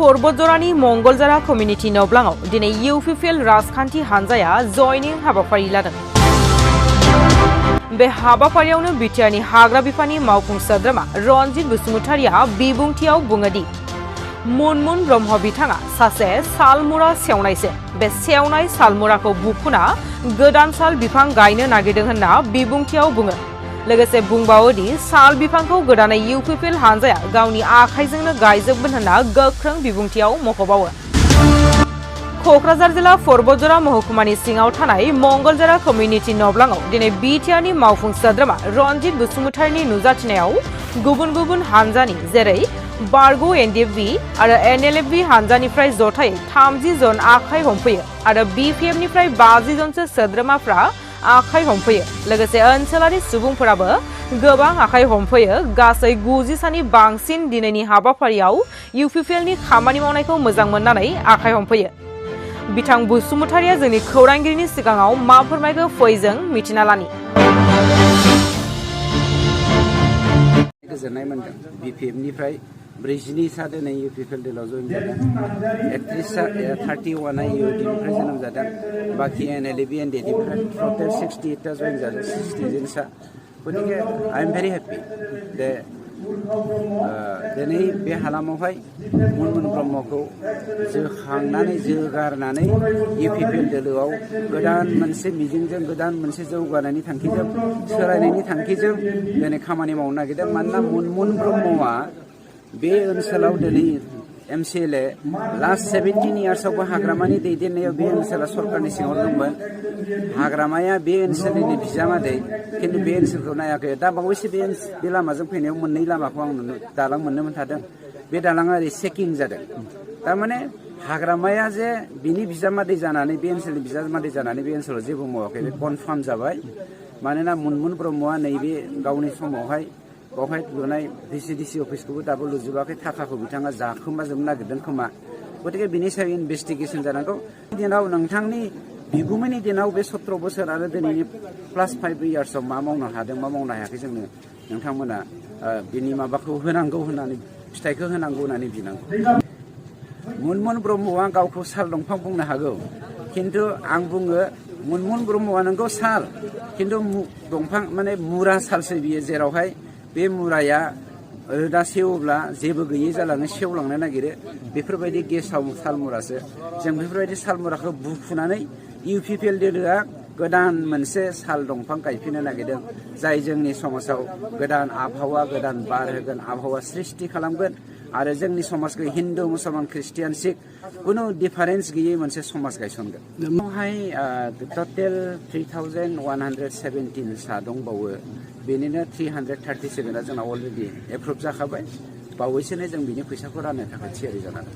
बतझरनि मंगलजारा community नब्लाङाव दिनै UPPL राजखान्थि हानजाया जयनिं हाबाफारि लादों। बे हाबाफारियावनो बिटिआरनि हाग्रा बिफाननि मावफुं सोद्रोमा रनजित बसुमतारिया बिबुंथियाव बुङो दि मुनमुन ब्रह्म बिथाङा सासे सालमुरा सेवनायसो। बे सेवनाय सालमुराखौ बुखुना गोदान साल बिफां गायनो नागिरदों होनना बिबुंथियाव बुङो। लोगोसे बुंबावो दि साल बिफांखौ गोदानै इउपिपिएल हानजाया गावनि आखाइजोंनो गायजोबगोन होनना गोख्रों बिबुंथियाव मख'बावो। क'क्राझार जिल्ला बतझर महकुमानि सिङाव थानाय मंगलजारा कमिउनिटि नब्लाङाव दिनै बिटिआरनि मावफुं सोद्रोमा रनजित बसुमतारिनि नुजाथिनायाव गुबुन गुबुन हानजानि जेरै बारग' एनडिएफबि आरो एनएलएफबि हानजानिफ्राय जथायै 30 जन आखाइ हमफैयो आरो बिपिएफनिफ्राय 50 जनसो सोद्रोमाफ्रा आखाइ हमफैयो। लोगोसे ओनसोलारि सुबुंफोराबो गोबां आखाइ हमफैयो। गासै 90 सानि बांसिन दिनैनि हाबाफारियाव इउपिपिएलनि खामानि मावनायखौ मोजां मोननानै आखाइ हमफैयो। बिथां बसुमतारिया जोंनि खौरांगिरिनि सिगाङाव मा फोरमायखो फैजों मिथिना लानि। गोजोननाय मोनदों। बिपिएफनिफ्राय 42 सा दिनै इउपिपिएल दलाव जयन जादों। 31 इउडिनिफ्राय जोनोम जादों। बाखि एनएलएफबि एनडिएफनिफ्राय टटेल 68 ता जयन जादों। 60 सा। गतिके आइ एम भेरि हेपि दे दिनै बे हालामावहाय मुनमुन ब्रह्मखौ जोखांनानै जोगारनानै इउपिपिएल दोलोआव गोदान मोनसे मिजिंजों गोदान मोनसे जौगानायनि थांखिजों सोलायनायनि थांखिजों दिनै खामानि मावनो नागिरदों। मानोना मुनमुन ब्रह्मआ बे ओनसोलाव दिनै एमसिएलए लास्ट 17 इयार्सआवबो हाग्रामानि दैदेननायाव बे ओनसोला सरकारनि सिङाव दंमोन। हाग्रामाया बे ओनसोलनि बिजामादै खिन्थु बे ओनसोलखौ नायाखै। दा बावैसो बे लामाजों फैनायाव मोननै लामाखौ आं दालां मोननो मोनथादों। बे दालाङा ओरै चेकिं जादों। थारमाने हाग्रामाया जे बिनि बिजामादै जानानै बे ओनसोलनि बिजामादै जानानै बे ओनसोलाव जेबो मावाखै बे कनफार्म जाबाय। मानोना मुनमुन ब्रह्मआ नैबे गावनि समावहाय बावहाय लुनाय डिसि अफिसखौबो दाबो लुजोबाखै। थाखाखौ बिथाङा जाखोमाजोबनो नागिरदों खोमा। गतिके बिनि सायाव इनभेस्टिगेसन जानांगौ। दिनाव नोंथांनि बिगुमैनि दिनाव बे 17 बोसोर आरो दिनैनि +5 इयार्सआव मा मावनो हादों मा मावनो हायाखै जोंनो नोंथांमोना बिनि माबाखौ होनांगौ होननानै फिथाइखौ होनांगौ होननानै बिनांगौ। मुनमुन ब्रह्मआ गावखौ साल दंफां बुंनो हागौ। खिन्थु आं बुङो मुनमुन ब्रह्मआ नोंगौ साल खिन्थु दंफां माने मुरा सालसो बियो। जेरावहाय बे मुराया रोदा सेवोब्ला जेबो गैयै जालाङो सेवलांनो नागिरो। बेफोरबायदि गेसाव सालमुरासो। जों बेफोरबायदि सालमुराखौ बुखुनानै इउपिपिएल दोलोआ गोदान मोनसे साल दंफां गायफिननो नागिरदों। जाय जोंनि समाजाव गोदान आबहावा गोदान बार होगोन आबहावा सृष्टि खालामगोन आरो जोंनि समाजखौ हिन्दु मुसलमान ख्रिस्टियान सिख खुनु डिफारेन्स गैयै मोनसे समाज गायसनगोन। बेवहाय टटेल 3117 सा दंबावो। बेनिनो 337 जोंना अलरेडि एप्रुभ जाखाबाय। बावैसोनो जों बिनि फैसाखौ राननो थाखाय थियारि जानानै